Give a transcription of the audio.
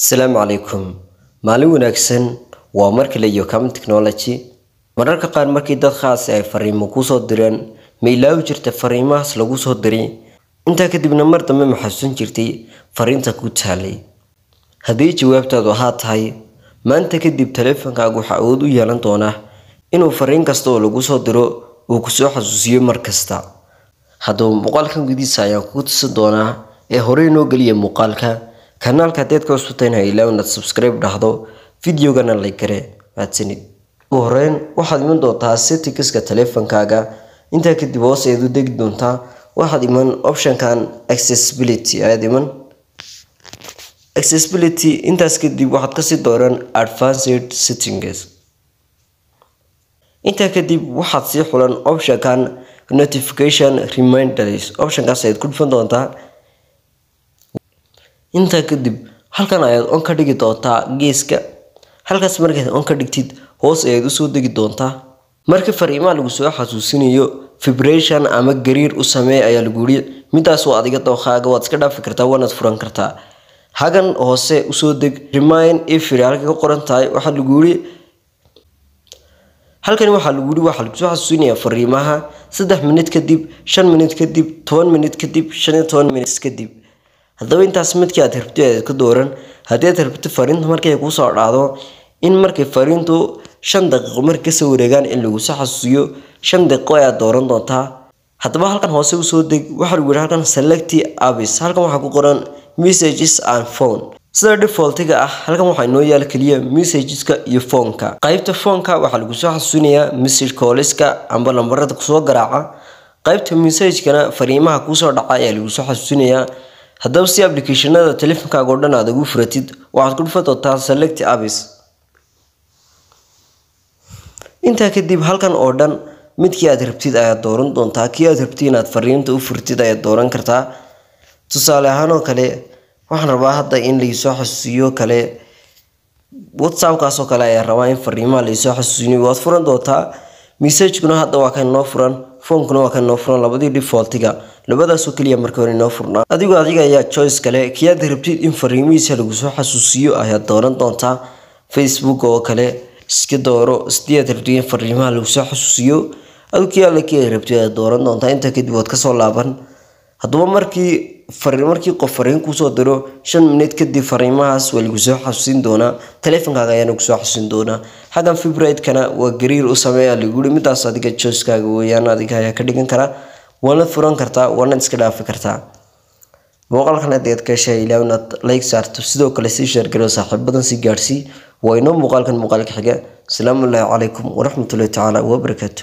Asalaamu calaykum, maalin wanaagsan. Waa mar kale iyo Common Technology. Mararka qaar markii dad khaasi ay fariimo kusoo direen, ma ilaawi jirta fariimahaas lagu soo diray? Intaa kadibna mar dambe ma xasuusan jirtay fariinta ku taalay? Haddii jawaabtaadu haa tahay, maanta kadib taleefankaagu waxaa awood u yeelan doonaa inuu fariin kasta oo lagu soo diro uu kusoo xasuusiyo mar kasta. Haddaba muuqaalkan gudihiisa ayaan kugu tusi doonaa. Ee horey noo geliya muuqaalka. Kanaalka haddaad ka cusubtahay, ha ilaawin inaad subscribe dhahdo, videogana like garee. Mahadsanid. Ugu horeyn waxaad iman doontaa settingska taleefankaaga. Intaa kadib hoos ayaad u degi doontaa. Waxaad iman optionkan accessibility ayaad iman, accessibility. Intaas kadib waxaad kasii dooran advanced settings. Intaa kadib waxaad sii xulan optionkan notification reminders. Optionkaas ayaad ku dhufan doontaa. Intaa kadib halkan ayaad on ka dhigi doontaa geeska. Halkaas markaad on ka dhigtid, hoos ayaad usoo degi doontaa. Markii fariimaha lagu soo xasuusinayo, vibration ama gariir u samee ayaa lagu yidhi. Midaas waa adiga dookhaaga, waad iska dhaafi kartaa, waanaad furan kartaa. Hagan hoose usoo deg, remind every halka ka qoran tahay. Waxaa lagu yidhi halkani, waxaa lagu yidhi waxaa lagu soo xasuusinayaa fariimaha 3 minute kadib, 5 minute kadib, 10 minute kadib, 15 minutes kadib. Haddaba intaas midkii aad rabto ayaad ka dooran. Haddii aad rabto fariinta markay kuusoo dhacdo in markay fariintu 5 daqiiqo markay kasoo wareegaan in lagu soo xasuusiyo, 5 daqiiqo ayaad dooran doontaa. Haddaba halkan hoose usoo deg. Waxaa lagu yidhi halkan select apps. Halkan waxaa ku qoran messages and phone. Sida defaultiga ah halkan waxaa inoo yaala keliya messageska iyo phoneka. Qaybta phoneka waxaa lagu soo xasuusinayaa message callska amba lambarada kusoo garaaca. Qaybta messagekana fariimaha kuusoo dhaca ayaa lagu soo xasuusinayaa. Haddaba si applicationada teleefankaaga oo dhan aad ugu furatid, waxaad ku dhufan doontaa select apps. Intaa kadib halkan oo dhan midkii aad rabtid ayaad dooran doontaa. Kii aad rabtid inaad fariinta u furtid ayaad dooran kartaa. Tusaale ahaan oo kale, waxaan rabaa hadda in laisoo xasuusiyo kale WhatsAppkaas oo kale ayaa rabaa in fariimaha laisoo xasuusinayo, waad furan doontaa. Messagekuna hadda waa kan noo furan, phonekuna waa kan noo furan. Labadii defaultiga labadaasoo keliya marka hore inoo furnaa. Adiga ayaa choice kale, kii aad rabtid in fariimihiisa lagu soo xasuusiyo ayaad dooran doontaa. Facebook oo kale iska dooro sidii aad rabtid in fariimaha lagu soo xasuusiyo. Adigu kii alle kii aad rabtid ayaad dooran doontaa. Intaa kadib waad kasoo laaban. Haddaba markii qof fariin kusoo diro, 5 minute kadib fariimahaas waa lagu soo xasuusin doonaa, taleefankaaga ayaana kusoo xasuusin doonaa. Xaggan vibrate-kana waa gariir u sameeya lagu yiri. Midaas adiga choicekaaga weeyaan, adiga ayaa ka dhigan karaa, waana furan kartaa, waana iska dhaafi kartaa. Muuqaalkan haddii aad ka heshay, ilaa inaad like saarto, sidoo kale sii share garo, saaxiibadan sii gaarsii. Waa inoo muuqaalkan muuqaalka xiga. Asalaamu calaykum waraxmatullahi tacaala wabarakaatu.